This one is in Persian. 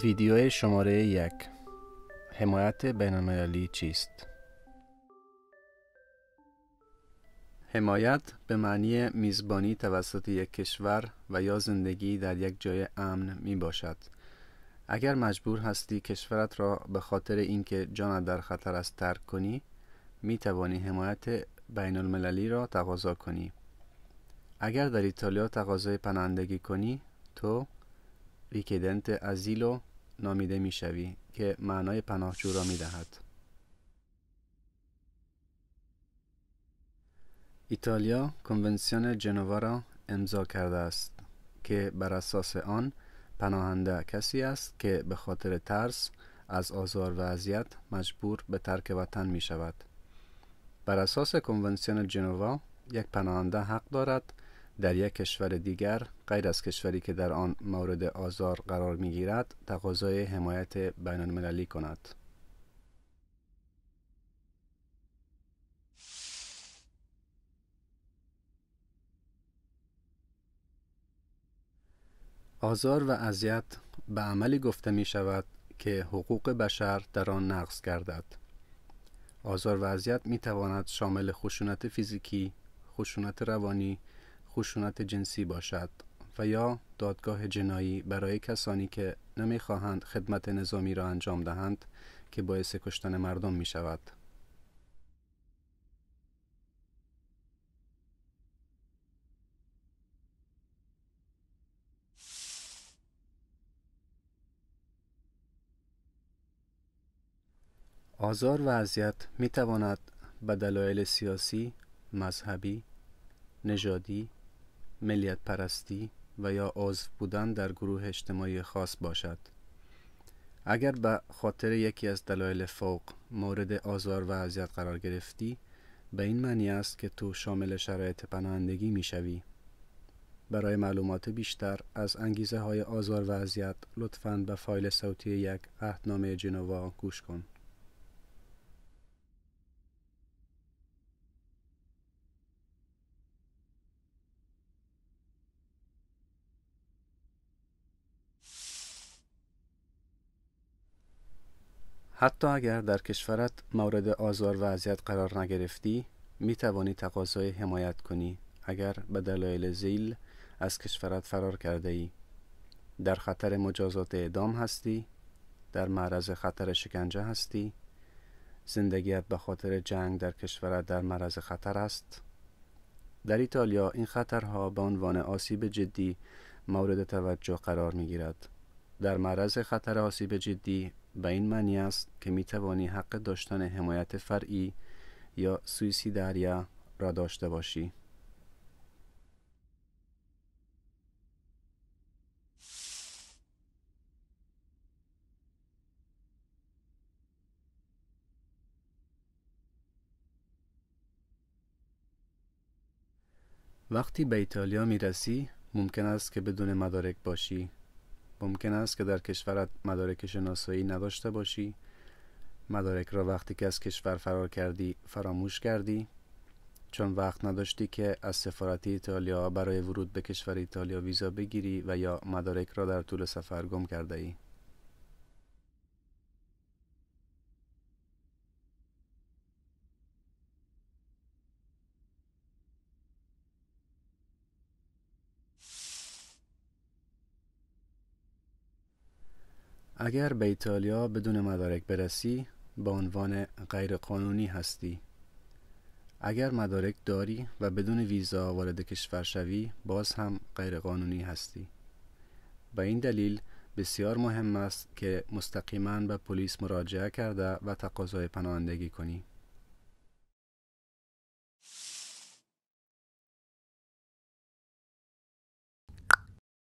ویدیو شماره 1. حمایت بین‌المللی چیست؟ حمایت به معنی میزبانی توسط یک کشور و یا زندگی در یک جای امن می باشد. اگر مجبور هستی کشورت را به خاطر اینکه جانت در خطر است ترک کنی، می توانی حمایت بین المللی را تقاضا کنی. اگر در ایتالیا تقاضای پناهندگی کنی، تو richiedente asilo نامیده می شوی که معنای پناهجو را می دهد. ایتالیا کنوانسیون جنوا را امضا کرده است که بر اساس آن پناهنده کسی است که به خاطر ترس از آزار و اذیت مجبور به ترک وطن می شود. بر اساس کنوانسیون جنوا یک پناهنده حق دارد در یک کشور دیگر غیر از کشوری که در آن مورد آزار قرار می گیرد تقاضای حمایت بین المللی کند. آزار و اذیت به عملی گفته می شود که حقوق بشر در آن نقض گردد. آزار و اذیت می تواند شامل خشونت فیزیکی، خشونت روانی، خشونت جنسی باشد و یا دادگاه جنایی برای کسانی که نمی خواهند خدمت نظامی را انجام دهند که باعث کشتن مردم می شود. آزار و اذیت می تواند به دلایل سیاسی، مذهبی، نژادی، ملیت پرستی و یا عضو بودن در گروه اجتماعی خاص باشد. اگر به خاطر یکی از دلایل فوق مورد آزار و اذیت قرار گرفتی، به این معنی است که تو شامل شرایط پناهندگی می شوی. برای معلومات بیشتر از انگیزه های آزار و اذیت لطفاً به فایل صوتی 1 عهدنامه جنوا گوش کن. حتی اگر در کشورت مورد آزار و اذیت قرار نگرفتی، می توانی تقاضای حمایت کنی اگر به دلایل ذیل از کشورت فرار کرده ای، در خطر مجازات اعدام هستی، در معرض خطر شکنجه هستی، زندگیت به خاطر جنگ در کشورت در معرض خطر است. در ایتالیا این خطرها به عنوان آسیب جدی مورد توجه قرار می گیرد. در معرض خطر آسیب جدی به این معنی است که می توانی حق داشتن حمایت فرعی یا sussidiaria را داشته باشی. وقتی به ایتالیا می رسی، ممکن است که بدون مدارک باشی. ممکن است که در کشورت مدارک شناسایی نداشته باشی. مدارک را وقتی که از کشور فرار کردی فراموش کردی، چون وقت نداشتی که از سفارت ایتالیا برای ورود به کشور ایتالیا ویزا بگیری و یا مدارک را در طول سفر گم کرده ای. اگر به ایتالیا بدون مدارک برسی، به عنوان غیرقانونی هستی. اگر مدارک داری و بدون ویزا وارد کشور شوی، باز هم غیرقانونی هستی. به این دلیل بسیار مهم است که مستقیما به پلیس مراجعه کرده و تقاضای پناهندگی کنی.